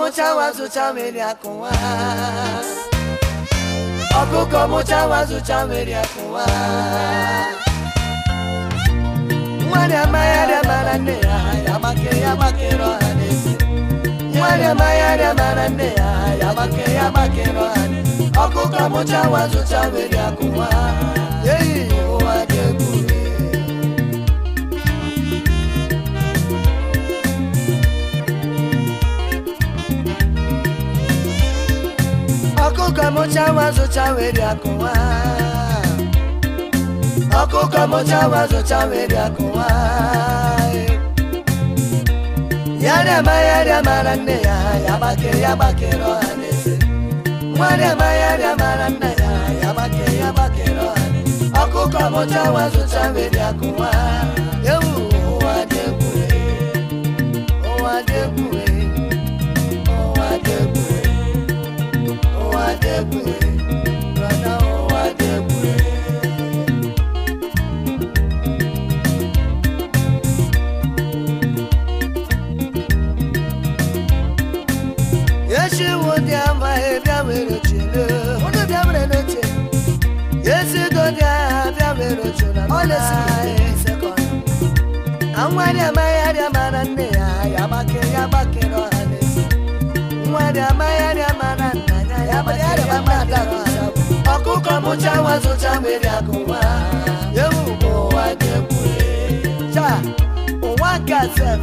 Mụcha nwa zụcha nwere akụ nwa. Ọkụkọ mụcha nwa zụcha nwere akụ nwa. Nwa dị ama ya dị mara nne ya, ya gbake ya gbakere ọha n'ezi. Nwa dị ama ya dị mara nne ya, ya gbake ya gbakere ọha n'ezi. Ọkụkọ mụcha nwa zụcha nwere akụ nwa. Eyi ụwa dị egwu. Ọkụkọ mụcha nwa zụcha nwere akụ nwa. Ọkụkọ mụcha nwa zụcha nwere akụ nwa. Ya rịama ya rịamara nne ya, ya gbake ya gbakere ọha n'eze. Nwa rịama ya rịamara nna ya, ya gbake ya gbakere ọha n'eze. Ọkụkọ mụcha nwa zụcha nwere akụ nwa. Ewu ụwa dị egwu, ụwa dị egwu, ụwa dị egwu. Ụwa dị egwu, brother, ụwa dị egwu. Yesu wo dị ama bịa were oche unu bịa were n'oche. Yesu do dị agha bịa were oche na anwa dị ama ya dị amara nne ya, ya gbake ya gbakere ọha n'ezi. Nwa dị ama ya dị amara nna ya, ya gbake ya gbakere ọha. Ọkụkọ mụcha nwa zụcha nwere akụ nwa. Ewu ụwa dị egwu. Cha ụwa nke a sef.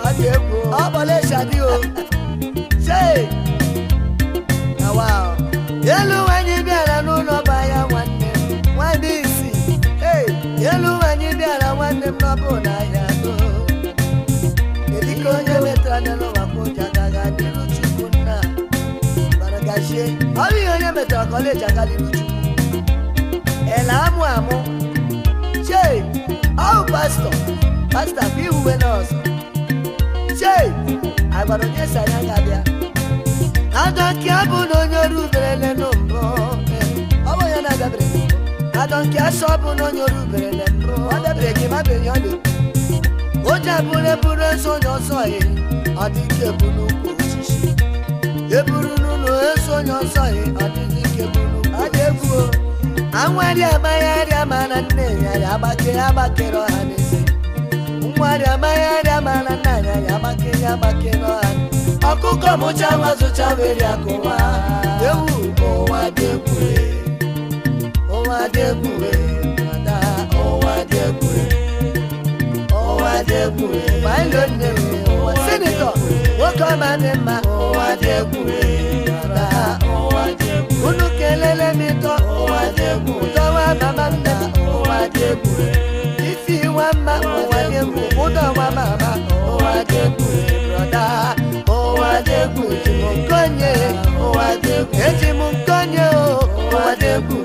Ọ dị egwu. Ọ bọla ịsha dị o. Chee. Na wa o. Elu nwanyị bịara n'ụlọ ba ya nwanne m, nwanne isi. Hey, elu nwanyị bịara nwanne m n'ọbụ n'ahịa go. Kedu ka onye metara n'elu ụwa ka o ji aga ga n'iru Chukwu nna? Bara gachie. Ọ bụ ihe onye metara ka ọ na-eji aga n'iru Chukwu. Ele amụ amụ. Chee, ọ bụ pastọ. Pastọ bụ ihuwe n'ọzọ. Chee, agwara onye si anya ga-abịa. Adọnke abụ na onye ruberele mbụ. Ọ bụ onye na-abịabere mbụ. Adọnke asọ bụ na onye ruberele mbụ. Ọ bịabere gị ma benye ọ na-ekwu. O ji abụrụ eburu eso onye ọsọ ya, ọ dị ike bụ n'ukwu osisi. Eburu n'ụlọ eso onye ọsọ ya, ọ dịghị ike bụ n'ukwu. Ọ dị egwu o. Anwa dị ama ya dị ama na nne ya, ya gbake ya gbakere ọha n'eze. Nwa dị ama ya dị ama na nna ya, ya gbake ya gbakere ọha. Ọkụkọ mụcha nwa zụcha nwere akụ nwa. Ewu ụwa dị egwu. Ụwa dị egwu, brother, ụwa dị egwu. Ụwa dị egwu. Nwanne nne m, ụwa sinetọ, nwoke ọma dị mma. Ụwa dị egwu, brother, ụwa dị egwu. Unu kelele m ịtọ. Ụwa dị egwu. Ụtọ nwa mama nne m. Ụwa dị egwu. Ifi nwa mma. Ụwa dị egwu. Ụdọ nwa mama. Ụwa dị egwu, brother, ụwa dị egwu. Eji m nkonye. Ụwa dị egwu. Eji m nkonye o. Ụwa dị egwu.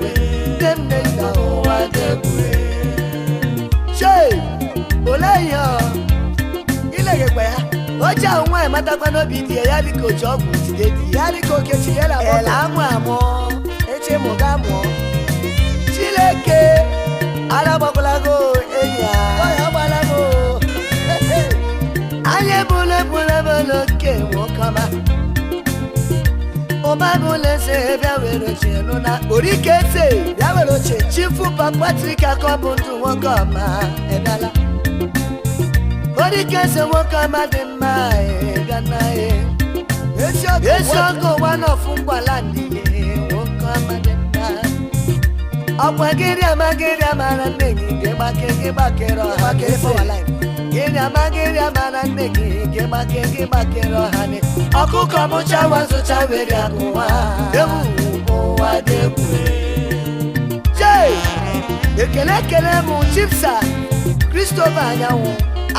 Nne m nne nna. Ụwa dị egwu. Chee, olee ihe ọ? Ileghekwa ya. Oche ahụ nwaanyị matakwa n'obi di ya, ya dịka oji ọgwụ jide di ya, dịka okechi ya na ele amụ amụ. Eche mụ ga mụọ. Chineke, ara gbakwala go enyi ya. Ọya gbala m o. Anyị ebule ebule ebule oke nwoke ọma. Ụba bụla eze bịa were oche nụ na Orike eze bịa were oche. Chifu Patrick Akọbụ ndụ nwoke ọma ịbịala. Orike eze nwoke ọma dị mma ịbịa na Ezi ọgụ ụwa n'ọfụ ngwala n'ihe nwoke ọma dị mma. Ọkwa gịrị ama gịrị amara nne gị gị gbake gị gbakere ọha n'eze. Gịrị ama gịrị amara nne gị gị gbake gị gbakere ọha n'eze. Ọkụkọ mụcha nwa zụcha nwere akụ nwa. Ewu ụwa dị egwu. Chee! Ekele ekele m Chipsa Christopher Anyanwụ.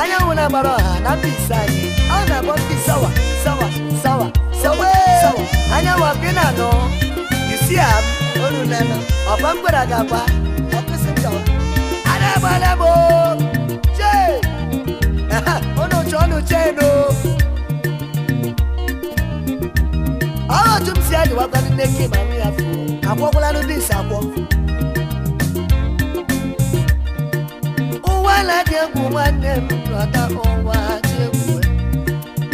Anyanwụ na-agbara ọha na Mbaise anyị. Ọ na-akpọ Mbaise sawa sawa sawa sawa sawa. Anyanwụ ọkụ ị na-anụ. You see am? Olu nana. Ọkwa m gwara gị agwa. Ọkụsị m gawa. Ana agbala m o. Chee! Unu chọọ unu chee nụ. Ọ otu m si adịwakwanụ nne gị ma nwe ya fuo. Akwọkwalanụ bins akwọ. Ụwa na-adị egwu nwanne m, brọda, ụwa dị egwu.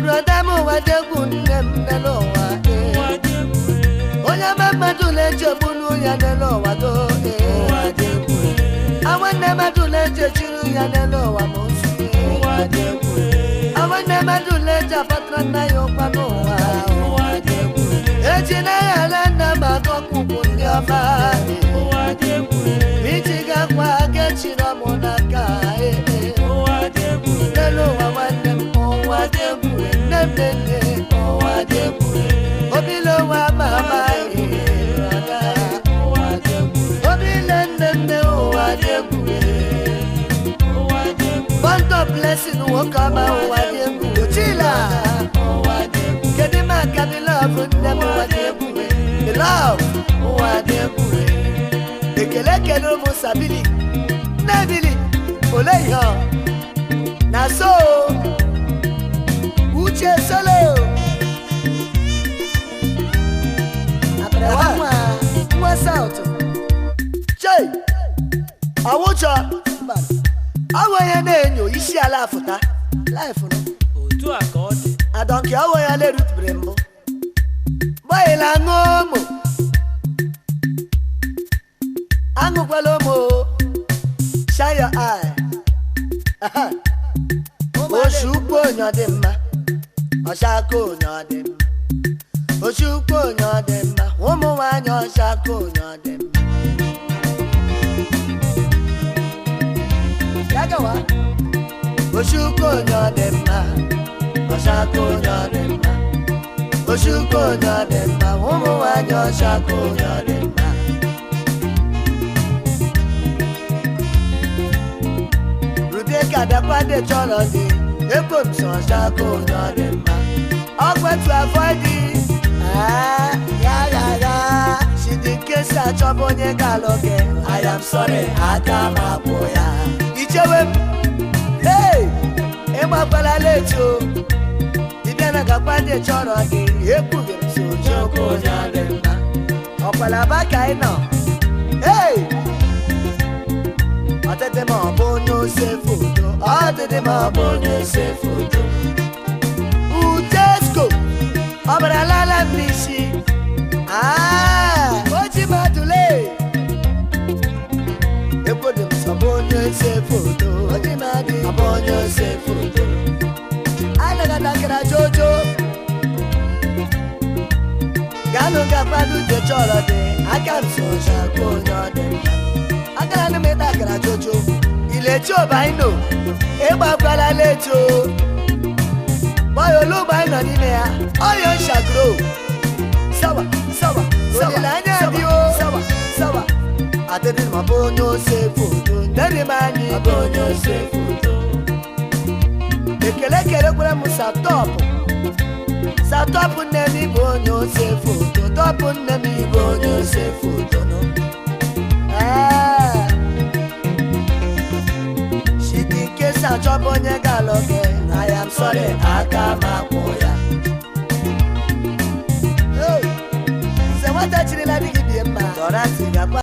Brọda m, ụwa dị egwu nne m n'elu ụwa ee. Onye ama mmadụ na-eji ogbunu ya n'elu ụwa do ee. Nwanne mmadụ na-eji echiri ya n'elu ụwa ma osu ee. Nwanne mmadụ na-eji afatara nna ya ụkwa n'ụwa. Eji na ya ala nna m agọkwụkwụ ndị ọma ee. Iji gakwa ga-echiri ọmụ n'aka ee. N'elu ụwa nwanne m ụwa dị egwu nne m nne ụwa dị egwu obile ụwa ma ama obile nne nne ụwa dị egwu bond of blessing nwoke ọma ụwa dị egwu ochila kedu maka the love nne m ụwa dị egwu the love ụwa dị egwu ekele ekele ụmụ sabili nne bili ole ihe ọ na so uche solo nwa nwa south chei ọwụchọ ọwụ onye na-enyo isi ala afụta laịfụ nọ Otu a ka ọ dị. adọnke ọwụ ya lerutubere mbụ gbaghịla aṅụ ụmụ aṅụkwala ụmụ shine your eye. Oṣù ukwu onye ọ dị mma ọchaka onye ọ dị mma oṣù ukwu onye ọ dị mma ụmụ nwanyị ọchaka onye ọ dị mma Ya gawa. Oṣù ukwu onye ọ dị mma ọchaka onye ọ dị mma oṣù ukwu onye ọ dị mma ụmụ nwanyị ọchaka onye ọ dị mma Rebecca bịakwa dị chọrọ dị ebo m sọ ọchaka onye ọ dị mma ọgwụ etu afọ dị Ah, ya ya ya shidi nkesa achọba onye ga-alụ gị I am sorry aka m akwụ ya ichewe m hey ịgbakwala leti o ịbịa na gakwa ndị chọrọ gị ekwughị m so chukwu onye ọ dị mma ọkwalaba ka ị nọ hey ọdịdị ma ọ bụ onye ose foto ọdịdị ma ọ bụ onye ose foto uchesko ọbara lala m n'isi Ah, oji madule ekwodị m sọ bụ onye ose foto oji madị ọ bụ onye ose foto anagadakara jojo ganụ gakwado uche chọrọ dị aka m so chakwa onye ọ dị mma agara m ịta akara jojo ilechi obaino ịgbakwala leto bọyị olugbo anyị nọ n'ime ya ọya nshagro sawa sawa sawa olileanya dị o sawa sawa adịrị m bụ onye ose foto nderi m anyị bụ onye ose foto ekele kelekwara m satọpụ satọpụ nne m ịbụ onye ose foto tọpụ nne m ịbụ onye ose foto nụ Shidi nkesa achọba onye ga-alụ gị I am sorry aka m akwụ ya Hey, nze nwata chirila di gị bie mma dọrọ ntị gakwa.